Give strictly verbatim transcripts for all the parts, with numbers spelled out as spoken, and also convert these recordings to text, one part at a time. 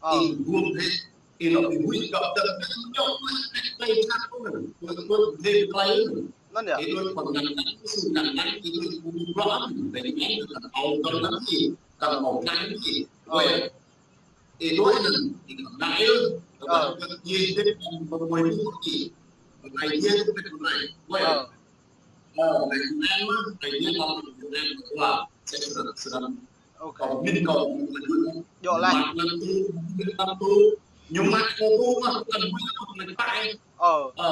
Ih buông hĭ, ih lŏ ih huĭ găp tơ̆, ih čŏk mă tơlơi čang kơ anŭn, mă mă hĭ tơlơi anŭn. Anŭn yơh. Ih đuaĭ pơnăng, su năng năng, ih đuaĭ pơnăng, lĕ ih kăn âu tơ̆ năng ih, kăn âu năng ih. Ơ. Ih đuaĭ anŭn, ih kăn ngă ih, tơdah kơ ih hĭ pơmui ih. Ai ih hĭ pơmui. Ơ. Ơ, lĕ ih mă, ai ih mă, ih mă, ih mă, ih mă. Ôkê. Kâo min kâo djơ̆ laih. Mă lăng tu, mă lăng tu. Ñu mă kâo tu mă, kăn huĭ kâo lĕ pă. Ơ. Ơ.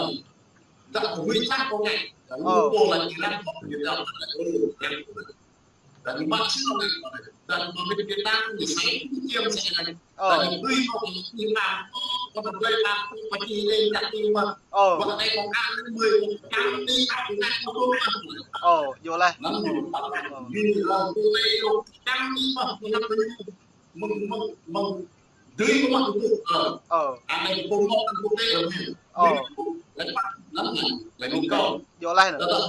Dah huĭ čang kâo ngă. Ơ. Lu pô lĕ ih lăng kâo ñu dăp lĕ. Ơ, lăng tu. Dah ñu mă čih kâo ngă. Dah ñu mă mit kơ ta, ñu sai, ñu kiăng sai ngă. Ơ. Dah ñu tui kâo, ñu tui ta. Kâo tui ta, kâo pơčih lĕ, kâo tui mă. Ơ. Ơ, djơ̆ laih. Ơ. Ơ. Ơ. Djơ̆ laih nè. Ơ. Ơ.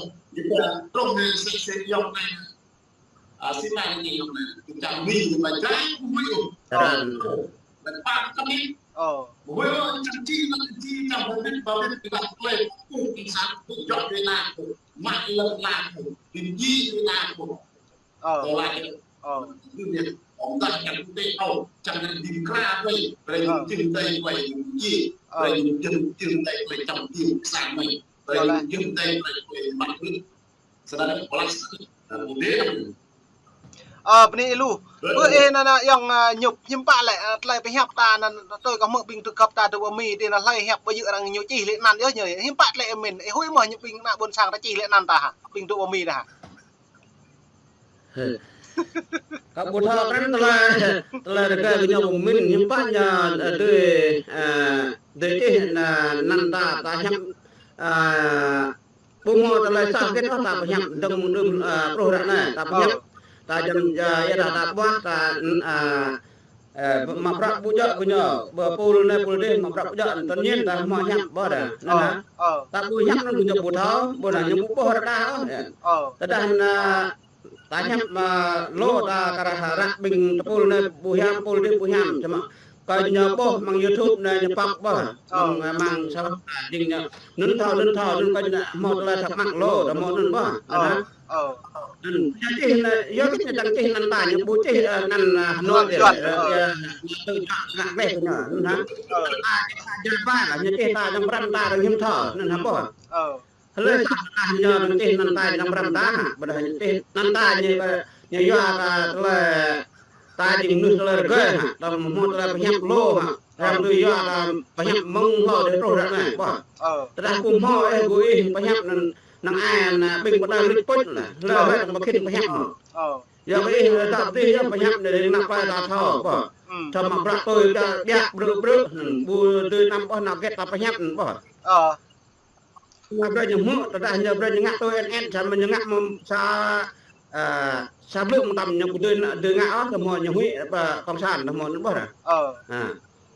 Ơ. Ơ. Ơ. Ơ. Ơ, bơni ih lu. Bơ ih anŭn, anŭn, yŏng, ơ, ñu hiư̆m pă lĕ, ơ, tơlơi pơhiăp ta anŭn, tui kơ hmư̆ ƀing tơgŭp ta tơ Mi, tui anŭn hlơi hiăp ƀu djơ̆ arăng ñu čih lĕ anăn yơh ñu. Hiư̆m pă tơlơi ih min, ih huĭ mơ̆ ñu ƀing ană ƀôn sang ta čih lĕ anăn ta hă, ƀing tơ Mi ta hă. Kâo ƀu thâo krăn tơlơi, tơlơi rơgơi kơ ñu ƀu min, hiư̆m pă ñu, ơ, tui, ơ, tui čih, ơ, anăn ta, ta hiăp, ơ, ƀu hmâo tơlơi sa hơget ôh ta pơhiăp dơ̆ng mơ̆ng đưm, ơ, truh ră anai, ta pơhiăp. Ơ. Ta jăm, ơ, ia dah ta ƀuah, ta, ơ, ơ, mă prăk ƀu djơ̆ kơ ñu, ƀơ pul anai pul adih mă prăk ƀu djơ̆, tơl ñin ta hmâo hiăp ƀuh dah. Anŭn hă? Ơ. Ta ƀu hiăp anŭn kơ ñu ƀu thâo, ƀuh dah ñu ƀu ƀuh rơđah ôh, yă. Ơ. Tơdah anŭn, ta hiăp mă lu ta kar hơră ƀing tơpul anai ƀu hiam, pul adih ƀu hiam, samơ̆ kơ ñu ƀuh mơ̆ng YouTube anai ñu pŏk ƀuh. Ơ. Mơ̆ng, mơ̆ng sao ta jing ñu. Anŭn thâo, anŭn thâo, anŭn kơ ñu hmâo tơlơi thắc mắc lu, ta hmâo anŭn ƀuh. Ơ. Anŭn hă? Ơ. Anŭn, ñu čih anai, yua kơ ñu čang čih anăn ta, ñu ƀu čih, ơ, anăn, ơ, Hà Nội, ơ, ơ, ơ, ñu tui čă ngă gleh ñu, anŭn hă? Ơ. Ta čih ta jơ̆ ba lah, ñu čih ta jơ̆ng pran ta arăng hiư̆m thâo, anŭn hă ƀuh. Ơ. Hlơi sa ta ñu arăng čih anăn ta jơ̆ng pran ta, ƀôdah ñu čih anăn ta ñu, ñu yua ta tơlơi, ta jing mơnuih tơlơi rơgơi hă, ta hmâo tơlơi pơhiăp lu hă, arăng tui yua ta pơhiăp mơ̆ng hlâo dêh truh ră anai, ƀuh. Ơ. Tơdah ƀu hmâo ih ƀu ih pơhiăp anŭn, năng ai ană ƀing pơdai luč pŭč lah. Lĕ lĕ tơma khĭn pơhiăp mơ̆. Ơ. Yua kơ ih dŏ tih yơh pơhiăp anai ană plơi ta thâo, ƀôh. Hm. Thâo mă bruă tui ƀiă ƀiă brư̆ brư̆, anŭn ƀu dưi anăm ƀôh ană hơget ta pơhiăp anŭn ƀôh. Ơ. Ñu brơi ñu hmư̆, tơdah ñu brơi ñu ngă tui en en, samơ̆ ñu ngă mơ̆ sa, ơ, sa blư̆ mơtam ñu ƀu dưi, dưi ngă ôh, tơhmô ñu huĭ, ƀă cộng sản tơhmô anŭn ƀôh. Ơ. Ha.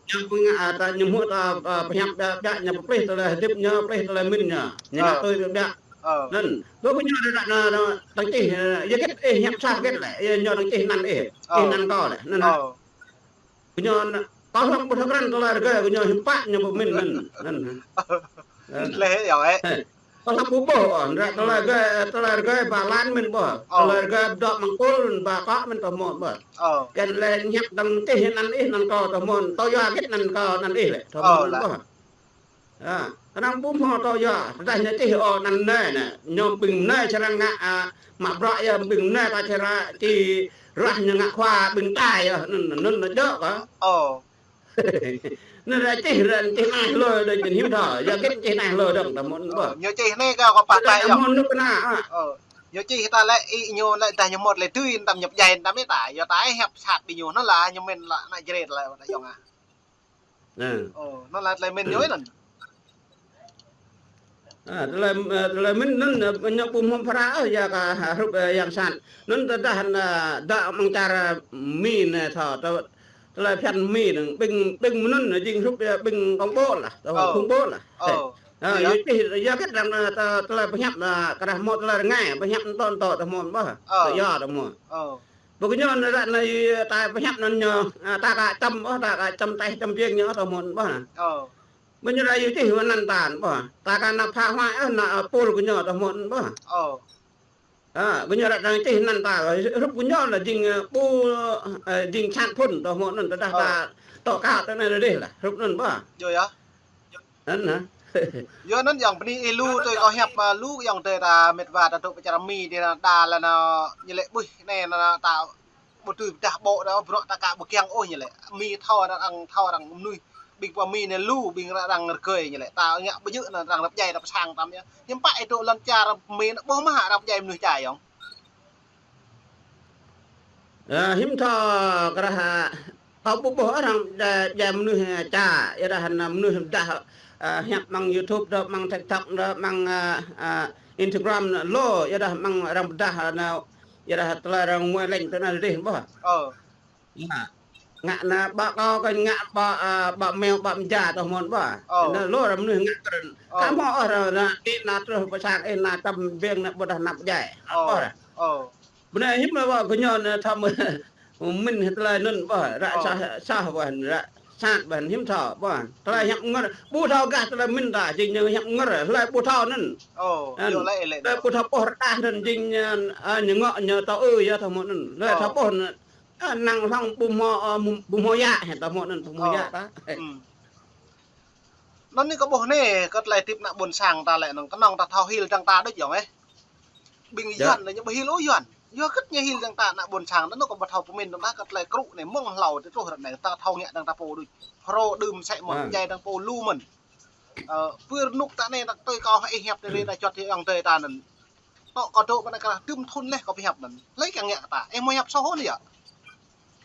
Ñu ƀu ngă, ơ, ta ñu hmư̆ ta, ơ, pơhiăp ƀiă ƀiă, ñu pơplih tơlơi hơdip ñu, pơplih tơlơi mĭn ñu. Ñu ngă ơ. Tui ƀiă ƀiă. Ơ. Anŭn, ƀôh kơ ñu ră anai, anŭn, anŭn, tơlơi čih, ơ, yua hơget, ih hiăp sa hơget lĕ, yua ñu tơlơi čih anăn ih, ơ. Ih anăn kâo lĕ, anŭn. Ơ. Kơ ñu anŭn, kâo hlŏng ƀu thâo krăn tơlơi rơgơi, kơ ñu hiư̆m pă ñu ƀu mĭn anŭn, anŭn. Anŭn. Lĕ yơh, ơ. Ơ. Kâo hlŏng ƀu ƀôh, ơ, anŭn, tơlơi rơgơi, tơlơi rơgơi ba lan mĭn ƀôh. Ơ. Tơlơi rơgơi dŏ mơ̆ng kul, ba kŏ mĭn tơhmô ƀôh. Ơ. Kiăng lĕ hiăp dăng čih anăn ih, anăn kâo tơhmô, tơlơi yua hơget anăn kâo, anăn ih lĕ, tơhmô anŭn ƀôh. Ơ, lah. Ha, kơnơ̆ng ƀu hmâo tơlơi yua, tơdah ñu čih ôh anăn anai, ñu ƀing anai čơrang ngă, a, mă bruă yơh, ƀing anai ta čơrang či ruah ñu ngă khua ƀing ta yơh, anŭn, anŭn, anŭn djơ̆ kơ. Ơ. Anŭn ră čih, ră čih anai hlơi đơi jing hiư̆m thâo, yua hơget čih anai hlơi dơ̆ng, tơhmô anŭn ƀôh. Ơ, ñu čih anai kơ, kơ pă ta yơh. Tơhmô anŭn kơ anai, a. Ơ, ñu čih ta lĕ, ih ñu lĕ dah ñu mơ̆t lĕ tui, anăm ñu pơdjai, anăm ih ta, yua ta ih hiăp sat ƀing ñu, anŭn lah, ñu mĭn lah, ană Jrai lĕ, ta yơh ngă. Anŭn. Ơ, anŭn lah tơlơi mĭn ñu anŭn. A, tơlơi, ơ, tơlơi mĭn anŭn, ơ, ñu ƀu hmâo phara ôh, yua kơ, ha, hrup, ơ, yang sat. Anŭn tơdah, ơ, dŏ amăng čar Mi anai thâo, tơ-, tơlơi phiăn Mi anŭn, ƀing, ƀing mơ̆n anŭn, jing hrup, ơ, ƀing khủng bố lah, tơ-, ơ, khủng bố lah. Ơ. Ơ, yơh. Yua čih, yua hơget arăng, ơ, tơ-, tơlơi pơhiăp, ơ, kơ dah hmâo tơlơi rơngai, pơhiăp anŭn tơl, tơl, tơhmô ƀôh. Ơ. Tơl yua tơhmô. Ơ. Ƀôh kơ ñu anŭn ră anai ta pơhiăp anŭn ñu, a, ta ka čăm ôh, ta ka čăm teh čăm biêng ñu ôh tơhmô ƀôh. Ơ. Ƀôh ñu ră yua čih anăn ta ƀôh. Ta ka nao phá hoại ôh, nao, a, pôl kơ ñu tơhmô ƀôh. Ơ. A, ƀôh ñu ră anai čih anăn ta, hrup kơ ñu lah jing, a, ƀu, a, jing sat phŭn tơhmô anŭn tơdah ta tŏ kơ tơ anai rơdêh lah, hrup anŭn ƀôh. Yơh, yơh. Anŭn hă? Yua anŭn yơh bơni ih lu tui kâo hiăp, a, lu yơh tui ta met wa ta dŏ pơ čar Mi dih anŭn đa lah anŭn ñu lĕ ƀuh anai anŭn ta ƀu tui pơdah ƀô̆ anŭn bruă ta ka ƀu kiăng ôh ñu lĕ. Mi thâo arăng, thâo arăng mơnuih ƀing pơ Mi anai lu ƀing arăng rơgơi ñu lĕ. Ta ngă ƀu djơ̆ anŭn arăng ră pơdjai ta pơsang tam yơh. Hiư̆m pă ih dŏ lŏn čar Mi anŭn ƀôh mơ̆ arăng pơdjai mơnuih čar yơh. Ơ, hiư̆m thâo kơ dah, a, kâo ƀu ƀôh arăng pơdjai, pơdjai mơnuih, a, čar, yua dah anŭn mơnuih pơdah, a, hiăp amăng YouTube dŏ, amăng TikTok dŏ, amăng, a, a, Instagram dŏ, lu, yua dah amăng arăng pơdah, a, anŭn, yua dah tơlơi arăng muai lĕng tơ anai rơdêh ƀôh. Ơ. Yua. Ngă anŭn ƀă kâo kơ ngă ƀă, a, ƀă meo ƀă mơja tơhmô ƀôh. Ơ. Anŭn lu arăng mơnuih ngă kơ anŭn. Ơ. Ka hmâo ôh arăng, arăng, ih nao truh pơsang, ih nao čăm biêng anŭn ƀôdah nao pơdjai. Ơ. Ƀôh. Ơ. Bơnai hiư̆m lah ƀôh kơ ñu anŭn thâo mơ̆n, mĭn hĭ tơlơi anŭn ƀôh, ră sah, sah ƀôh, ră sat ƀôh, hiư̆m thâo ƀôh. Tơlơi hiăp ngơ̆r, ƀu thâo gah tơlơi mĭn ta, jing ñu hiăp ngơ̆r, hlơi ƀu thâo anŭn. Ơ, anŭn. Yơh lĕ, lĕ. Tơlơi ƀu thâo ƀôh rơđah anŭn, jing ñu, a, ñu ngŏ, ñu tơ ư yơh tơhmô anŭn. Hlơi thâo ƀôh anŭn, a, năng hlŏng ƀu hmâo, a, ƀu hmâo yă, hĕ tơhmô anŭn, ƀu hmâo yă ta. Ơ. Hm. Anŭn anai kâo ƀuh anai, kơ tơlơi hơdip ană ƀôn sang ta lĕ anŭn, kơnơ̆ng ta thâo hil dơ̆ng ta đôč yơh, ơ. Ƀing Yuan lĕ ñu ƀu hil ôh Yuan. Yua hơget ñu hil dơ̆ng ta ană ƀôn sang, anŭn kâo ƀu thâo pơmĭn dơ̆ng ta kơ tơlơi krŭ anai, mơ̆ng hlâo tơl truh ră anai, ta thâo ngă dơ̆ng ta pô đôč. Hrô đưm sĕ mơ̆n, pơdjai dơ̆ng pô lu mơ̆n. Ơ, pơ rơnŭk ta anai, ta tui kâo ih hiăp tơlơi ta čuăt tơ ayŏng adơi ta anŭn. Tŏ kâo dŏ ƀơi anai kơ dah dŭm thŭn laih kâo pơhiăp anŭn. Hlơi kiăng ngă kơ ta. Ih hmâo hiăp soh ôh anai yơh.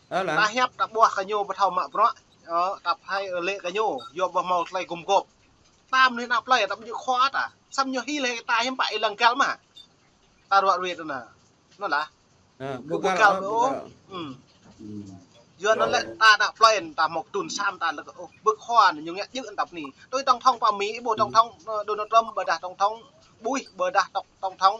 Ơ, lah. Ta hiăp ta ƀuah kơ ñu ƀu thâo mă bruă. Ơ, ta pơhaih, ơ, lĕ kơ ñu. Yua ƀu hmâo tơlơi gum gôp. Ta mơnuih ană plơi ta ƀu djơ̆ khua ta. Samơ̆ ñu hil hĭ ta hiư̆m pă ih lăng găl mă. Ta ruă ruit anŭn. Anŭn lah. Ơ, ƀu, ƀu găl, ƀu găl ôh, ƀu găl. Hm. Hm. Yua anŭn lĕ ta ană plơi ta hmâo kơdŭn sam ta lĕ, ôh, ƀu khua anŭn ñu ngă djơ̆ ta bơni. Tui tổng thống pơ Mi, ƀôh tổng thống, ơ, Donald Trump, ƀôdah tổng thống Bush, ƀôdah tổng, tổng thống,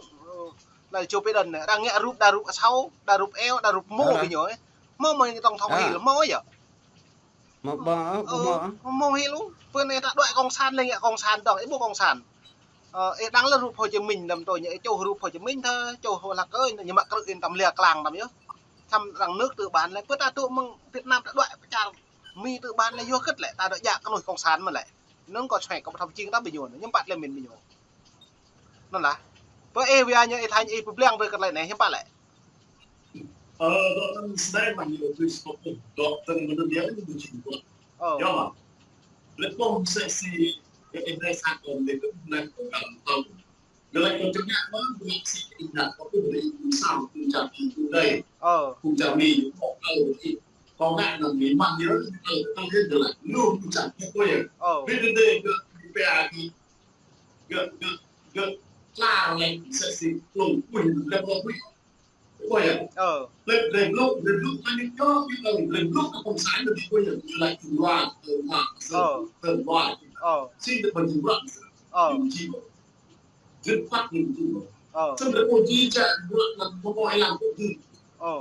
ơ, lĕ Joe Biden anai. Arăng ngă rup đa rup asâo, đa rup eo, đa rup mô ƀing ñu, ơ. Hmâo mơ̆ tổng thống hil, hmâo yơh. Hmâo ƀơ̆ng, ơ, ƀu hmâo. Hmâo hil ôh. Pơ anai ta đuaĭ cộng sản lĕ ngă cộng sản dơ̆ng, ih ƀuh cộng sản. Ơ, ih dăng lĕ rup Hồ Chí Minh đăm tui ñu, ih čuh rup Hồ Chí Minh thơ, čuh Hồ Lak Ơi, ñu mă krư̆ in tam lia klang đăm yơh. Samơ̆ arăng nước tư bản lĕ, pơ ta dŏ mơ̆ng Việt Nam ta đuaĭ pơ čar Mi tư bản lĕ yua hơget lĕ, ta dŏ djă kơnuih cộng sản mơ̆n lĕ. Anŭn kâo sui kơ ƀu thâo pơjing ta ƀing ñu, ñu hiư̆m pă tơlơi mĭn ƀing ñu. Anŭn lah. Pơ ih wia ñu ih tơña ih pơblang brơi kơ tơlơi anai hiư̆m pă lĕ. Ơ, dŏ anŭn sơdai mă ñu tui sơkôp ôh. Dŏ tơ̆ng mơnŭn yơh ñu tui sơkôp. Ơ. Yơh mă. Lĕ kâo mơsĕ si, ih anai sat kâo mơnĕ kơ mơnĕ kâo găl tơ̆ng. Gơ̆ laĭ kâo čơngă mơ̆n, gơ̆ laĭ sĭt ih ngă kâo ƀuh ih ƀu sao, ƀu čang ih ƀu đei. Ơ. Ƀu čang ih ƀu đei. Kâo ngă anŭn mơ̆n yơh, kâo, kâo laĭ lu ƀu čang ih ƀu đei. Ơ. Ƀu đei gơ̆, ƀu đei gơ̆, gơ̆, gơ̆, gơ̆, tla laĭ mơsĕ si klông ƀuih, lĕ klông ƀuih. Ƀuh yơh. Ơ. Lĕ, lĕ blŭ, lĕ blŭ, anai yơh, lĕ blŭ kơ kông sản lĕ ƀuh yơh, lĕ kông loa, kông loa, kông loa. Ơ. Sĭt ƀu jing bruă. Ơ. Jing jing. Dứt khoát ñu tu. Ơ. Samơ̆ lĕ ƀu jing čang bruă lăm pơmoi lăm pơmoi. Ơ.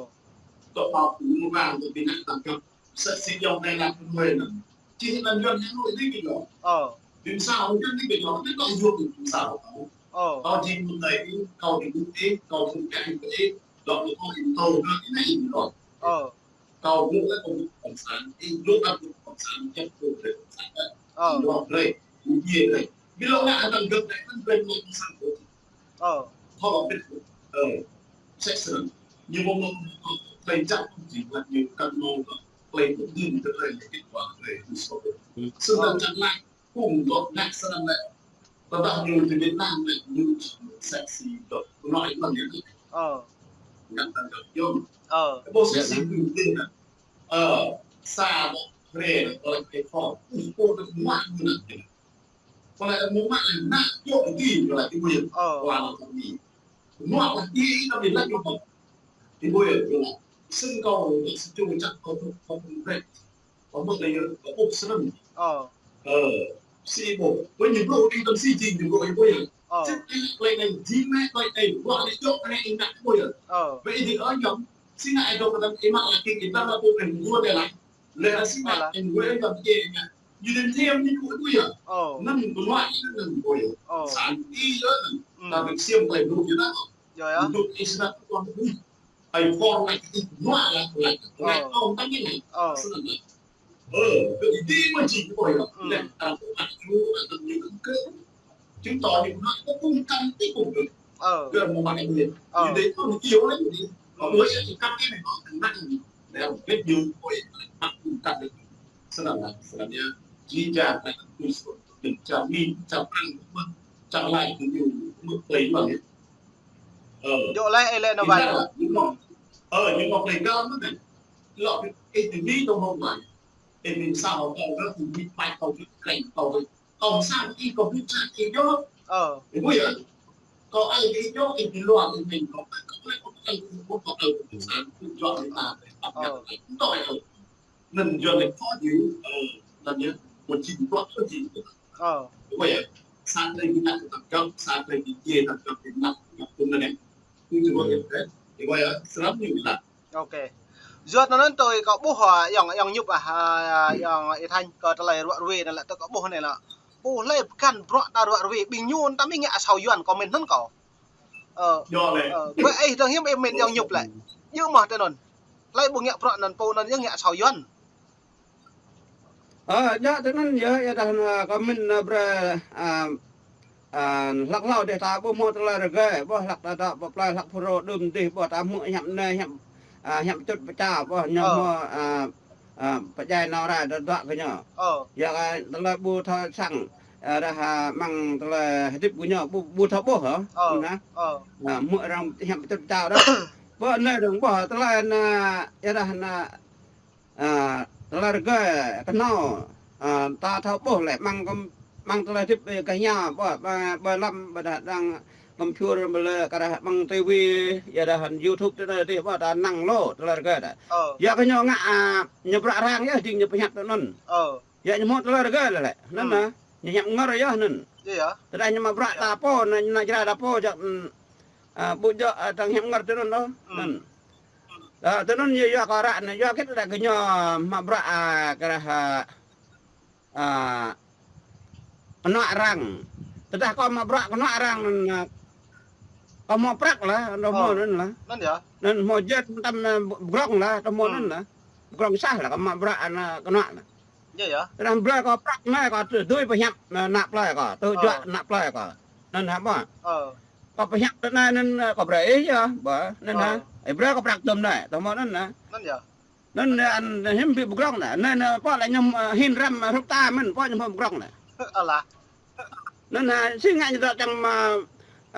Tŏ pao pơmoi lăm pơmoi lăm tơm kơp. Sa si yong tai lăm pơmoi lăm. Či lăm yuan Hà Nội đi kơ yong. Ơ. Dim sao yuan đi kơ yong. Ñu tŏ yuan dim sao. Ơ. Kâo jing mơ̆ng tai ih, kâo jing ih, kâo jing kơ ih, kâo jing kơ ih. Dŏ kơ kâo ih tŏ kơ ih nai ih dŏ. Ơ. Kâo ƀuh lĕ kâo ƀuh kông sản, ih ƀuh kâo ƀuh kông sản, čăp ƀuh lĕ kông sản. Ơ. Ih ƀuh lĕ, ih ƀuh lĕ. Ƀiă lŏ ngă anŭn gơ̆ lĕ, anŭn brơi mơ̆ng kông sản ƀuh. Ơ. Thâo lŏ ƀuh. Ơ. Sek sơnăn. Ñu ƀuh mơ̆ng, mơ̆ng, mơ̆ng, plei čăp ƀuh jing lĕ ñu kăn mơ̆ng, plei ƀuh jing kơ plei lĕ kết quả plei tu sôk. Sơnăn čang lăi. Kung dŏ ngă sơnăn lĕ. Tơdah ñu ti Việt Nam lĕ, ñu sek si dŏ. Kơ noi mơ̆n yơh. Ơ. Ngă tơngan yơh. Ơ. Ƀu sek si ƀu dih nă. Ơ. Sa dŏ. Rê dŏ. Kơ lĕ kơ kho. Ih, kơ dŏ mă ñu nă. Kơ lĕ mă lĕ nă. Yơh ti kơ lĕ ti ƀuh yơh. Ơ. Kơ lĕ ti. Mă lĕ ti kơ lĕ yơh. Ti ƀuh yơh. Sưng kâo, sưng kâo čăk kâo, kâo ƀuh. Kâo mơ̆ lĕ yơh, kâo ƀuh sơnăn. Ơ. Ơ, si ƀuh. Ƀơi ñu ƀuh, ih tơm si jing ñu ƀuh, ih ƀuh yơh. Ơ. Sĭt ih lĕ klei anai jing mă, klei anai, ƀuh anai, djŏ anai, ih ngă ƀuh yơh. Ơ. Ƀơi ih dih ơ ñăm, si ngă ih dŏ kơtang ih mă lăi kơ ih tơm ƀuh anai, ƀuh anai lăi. Lĕ si ngă ih ƀuh anai, ƀuh anai. Ñu đen thiam ñu ƀuh, ƀuh yơh. Ơ. Anŭn ƀuh anai, anŭn ƀuh yơh. Ơ. Sa ih yơh anŭn. Ta ƀuh siam klei ƀuh yơh anŭn. Yơh, yơh. Ƀuh ih sơnăn ƀuh. Ai phor lăi kơ ih, nuă lăi kơ ih, lăi kơ ih, ơ, tơm ih lăi. Ơ. Sơnăn lăi. Ơ, kơ ih dih mă jing kơ ih lăi. Lĕ, ta kơ ih lăi, ta kơ ih lăi, kơ ih. Chứng tỏ ñu nuă kơ ih kăn ih kơ ih. Ơ. Kơ mơ̆ mă ih lăi. Ơ. Ih dih kơ ih lăi ih dih. Kơ ih lăi ih kăn ih lăi kơ ih. Lĕ, ƀiă ñu kơ ih lăi kơ ih kăn ih. Sơnăn lăi, sơnăn yơh. Jing jang lăi kơ ih sơnăn. Čang ih, čang ih, čang lăi kơ ih, mă ih lăi. Ơ. Djŏ lĕ, ih lĕ nao wai. Ơ, ñu mă plei gơ̆ mơ̆n. Lŏ ih ti mi tŏ mơ̆ng wai. Ih mi sa hơtâo gơ̆ ti mi pai tŏ gơ̆ kreng tŏ gơ̆. Kâo sa ih kâo ƀu čang ih djŏ. Ơ. Ih ƀuh yơh. Kâo ai ih djŏ ih ti luar ih mĭn kâo. Kâo lĕ kâo ai ih ƀuh kâo ai ih sa ih djŏ ih ta. Ơ. Tŏ ih. Anŭn yơh lĕ kâo djơ̆, ơ, anŭn yơh, ƀu jing bruă kâo jing. Ơ. Ƀuh yơh. Sa klei ƀing ta kơ tơm gơ̆, sa klei ƀing ta kơ tơm gơ̆, ƀing ta kơ tơm gơ̆. Ƀuh yơh, ơ, ƀuh yơh, srăng ñu lăi. Ôkê. Yua anŭn tui kâo ƀuh, ơ, ayŏng, ayŏng Nhŭp, ơ, ơ, ayŏng Y Thanh, kơ tơlơi ruă ruê anŭn lĕ tui kâo ƀuh anai lĕ. Ƀuh lĕ pơkăn bruă ta ruă ruê, ƀing ñu ta mĭn ngă asâo Yuan kâo mĭn anŭn kâo. Ơ, ơ, ƀơi ih dơ̆ng hiư̆m ih mĭn ayŏng Nhŭp lĕ. Yua mơ̆ tui anŭn. Hlơi ƀu ngă bruă anŭn pô anŭn yơh ngă asâo Yuan. Ơ, djŏ tui anŭn yơh, yua dah anŭn, ơ, kâo mĭn, ơ, brơi, ơ, ơ, hlăk hlâo dih ta ƀu hmâo tơlơi rơgơi, ƀuh hlăk ta dŏ, ƀuh plơi hlăk Phrô đưm dih, ƀuh ta hmư̆ hiăp anai, hiăp, ơ, hiăp čut pơčao, ƀuh ñu hmâo, ơ, ơ, pơdjai nao rai dŏ dŏ kơ ñu. Ơ. Yua kơ tơlơi ƀu thâo săng, ơ, dah, ơ, mơ̆ng tơlơi hơdip kơ ñu, ƀu, ƀu thâo ƀuh hă? Ơ. Anŭn hă? Ơ. Ơ, hmư̆ arăng hiăp čut pơčao dah. Ƀuh anai dơ̆ng ƀuh tơlơi anŭn, yua dah anŭn, ơ, tơlơi rơgơi kơhnâo, ơ, ta thâo ƀuh lĕ mơ̆ng kơ, mơ̆ng tơlơi hơdip kơ ñu, ƀuh, ƀuh, ƀuh lăm, ƀuh dah đang kơmputer, ƀuh lĕ kơ dah mơ̆ng ti vi, yua dah YouTube tui anai dih, ƀuh ta năng lu tơlơi rơgơi dah. Ơ. Yua kơ ñu ngă, ơ, ñu bruă arăng yơh, jing ñu pơhiăp tui anŭn. Ơ. Yua ñu hmâo tơlơi rơgơi lĕ lĕ. Anŭn hă. Ñu hiăp ngơr yơh anŭn. Yơh. Tơdah ñu mă bruă ta pô, anŭn, anŭn jrai ta pô, djŏ, ơ, ƀu djŏ, ơ, tơlơi hiăp ngơr tui anŭn ôh. Anŭn. Ơ, tui anŭn yơh, yua kơ arăng anŭn, yua kơ tơdah kơ ñu mă bruă, ơ, kơ dah, ơ, ơ, kơnuă arăng. Tơdah kâo mă bruă kơnuă arăng anŭn, ơ, kâo hmâo prăk lah, anŭn hmâo anŭn lah. Anŭn yơh. Anŭn hmâo jơt mơtam, ơ, pơgrong lah, anŭn hmâo anŭn lah. Pơgrong sah lah, kâo mă bruă anŭn kơnuă lah. Yơh, yơh. Tơdah brơi kâo prăk anai, kâo tui pơhiăp, ơ, ană plơi kâo, tui juă ană plơi kâo. Anŭn hă ƀuh. Ơ. Kâo pơhiăp tui anai anŭn, ơ, kâo brơi ih yơh, ƀuh. Anŭn hă. Ơ. Ih brơi kâo prăk tơm anai, tơm anŭn hă. Anŭn yơh. Anŭn, ơ, anŭn hiư̆m ƀu pơgrong anai. Anŭn, ơ, pô lĕ ñu, ơ, hin răm, ơ, hrup ta mơ̆n, pô ñu hmâo pơgrong anai. Ơ, alah. Anŭn hă, si ngă ñu dŏ čang mă,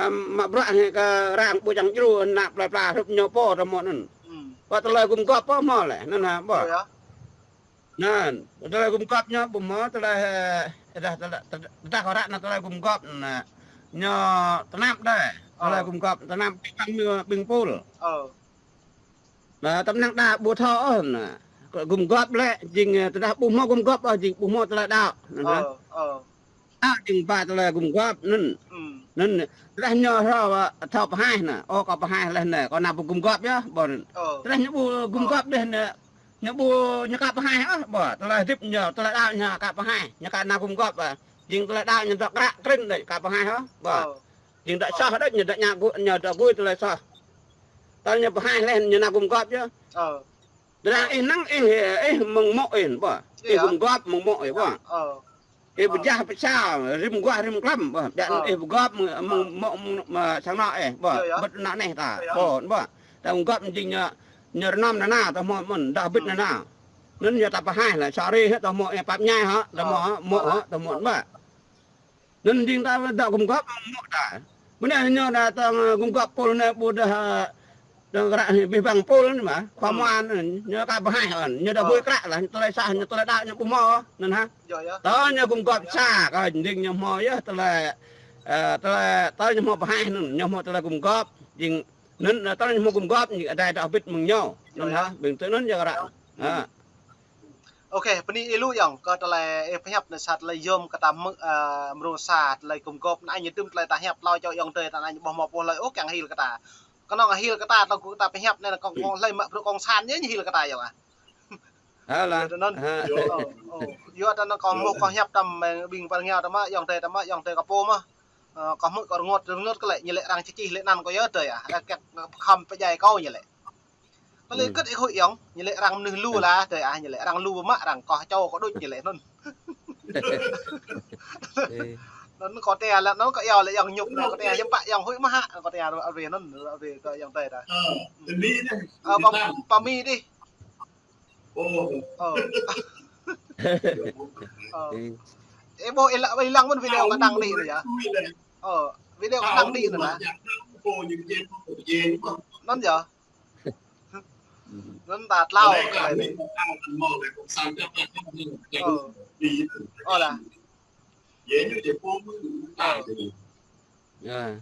Ăm, mă bruă hĭ kơ arăng ƀu čang djru, ană plơi pla hrup ñu pô tơmŏ anŭn. Hmm. Ƀă tơlơi gum gŏp pô hmâo lĕ, anŭn hă, ƀă. Ơ, yơh. Anŭn, tơlơi gum gŏp ñu ƀu hmâo, tơlơi, ơ, tơdah, tơdah, tơdah kơ arăng anŭn tơlơi gum gŏp anŭn, ñu tơnap đơi. Tơlơi gum gŏp tơnap ƀing, ƀing pul. Ơ. Anŭn, tơm năng đa ƀu thâo ôh anŭn. Gum gŏp lĕ, jing, ơ, tơdah ƀu hmâo gum gŏp ôh, jing ƀu hmâo tơlơi đaŏ. Anŭn hă. Ơ, ơ. Đaŏ jing ba tơlơi gum gŏp anŭn. Hmm. Anŭn, tơdah ñu thâo, ơ, thâo pơhaih anŭn. Ơ, kâo pơhaih laih anŭn, kâo anăm ƀu gum gŏp yơh, ƀă anŭn. Ơ. Tơdah ñu ƀu gum gŏp đơi anŭn, ñu ƀu, ñu ka pơhaih ôh, ƀă. Tơlơi hơdip ñu, tơlơi đaŏ ñu ka pơhaih, ñu ka anăm gum gŏp, ơ. Jing tơlơi đaŏ ñu dŏ kră krĭn đơi, ka pơhaih ôh, ƀă. Ơ. Jing dŏ soh đôč ñu dŏ ñă gui, ñu dŏ gui tơlơi soh. Tơl ñu pơhaih laih ñu anăm gum gŏp yơh. Ơ. Tơdah ih năng ih, ih mơ̆ng mô̆ ih, ƀă. Ih gum gŏp mơ̆ng mô̆ ih, ƀă. Ơ. Ih pơjah pơsao, rĭm guah rĭm klăm, ƀă. Biă anŭn ih pơgŏp mơ̆ng, mơ̆ng mô̆, mơ̆ng, mơ̆ng sang anŏ ih, ƀă. Bĭt anŏ neh ta, pô, ƀă. Ta gum gŏp jing ñu, ñu rơnăm nanao, ta hmâo mơ̆n, dah bĭt nanao. Anŭn ñu ta pơhaih laih, sorry hă, ta hmâo ih pap ñai hă, ta hmâo hă, mô̆ hă, ta hmâo ƀă. Anŭn jing ta dŏ gum gŏp mơ̆ng mô̆ ta. Bơnai ñu anŭn ta gum gŏp pul anŭn ƀu dah, ơ, dơ̆ng ră anai abih bang pul anŭn mơ̆, khua mơan anŭn, ñu ka pơhaih anŭn, ñu dŏ gui kră laih, tơlơi soh, ñu tơlơi đaŏ ñu ƀu hmâo, anŭn hă. Tơl ñu gum gŏp sa, kơ jing ñu hmâo yơh, tơlơi, ơ, tơlơi, tơl ñu hmâo pơhaih anŭn, ñu hmâo tơlơi gum gŏp, jing anŭn, tơl ñu hmâo gum gŏp, jing adai dŏ bĭt mơ̆ng ñu, anŭn hă, ƀing tui anŭn yơh ră. Hă. Ôkê, bơni ih lu yơh, kơ tơlơi ih pơhiăp anai sa tơlơi yôm kơ ta mơ̆, ơ, mrô sa tơlơi gum gŏp anai ñu tŭm tơlơi ta hiăp hlâo čô ayŏng adơi ta anai ñu ƀu hmâo pô hlơi ôh kiăng hil kơ ta. Kơnơ̆ng hil kơ ta tơl kơ ta pơhiăp anai kơ kơ hlơi mă bruă kông san ñu hil kơ ta yơh ah. Hă lah. Yua tơ anŭn. Hă. Ơ, ơ. Yua tơ anŭn kơ mơ̆ kơ hiăp tơm ƀing pơ rơngiao tơm ayŏng adơi tơm ayŏng adơi kơ pô mơ̆. Ơ, kơ mơ̆ kơ rơngot, rơngot kơ lĕ, ñu lĕ arăng čih čih lĕ anăn kơ yơh adơi ah. Arăng kiăng khŏm pơdjai kơ ñu lĕ. Tơlơi kơt ih huĭ yơh, ñu lĕ arăng mơnuih lu lah, tơlơi ah, ñu lĕ arăng lu mơ̆ mă arăng koh čô kơ đôč ñu lĕ anŭn. Anŭn kơ tơlơi lĕ, anŭn kơ yơh lĕ yơh ñŭp anŭn, kơ tơlơi yơh pă yơh huĭ mơ̆ hă, kơ tơlơi ră ruai anŭn, ră ruai kơ yơh tơlơi ta. Ơ, pă mi dih. Ơ. Ơ. Ơ, ƀu ih lăng, ih lăng mơ̆n video kơ đăng dih anŭn yơh. Ơ, video kơ đăng dih anŭn lah. Anŭn yơh. Anŭn ta tlao kơ tơlơi anai. Ơ. Ơ lah. Ơ.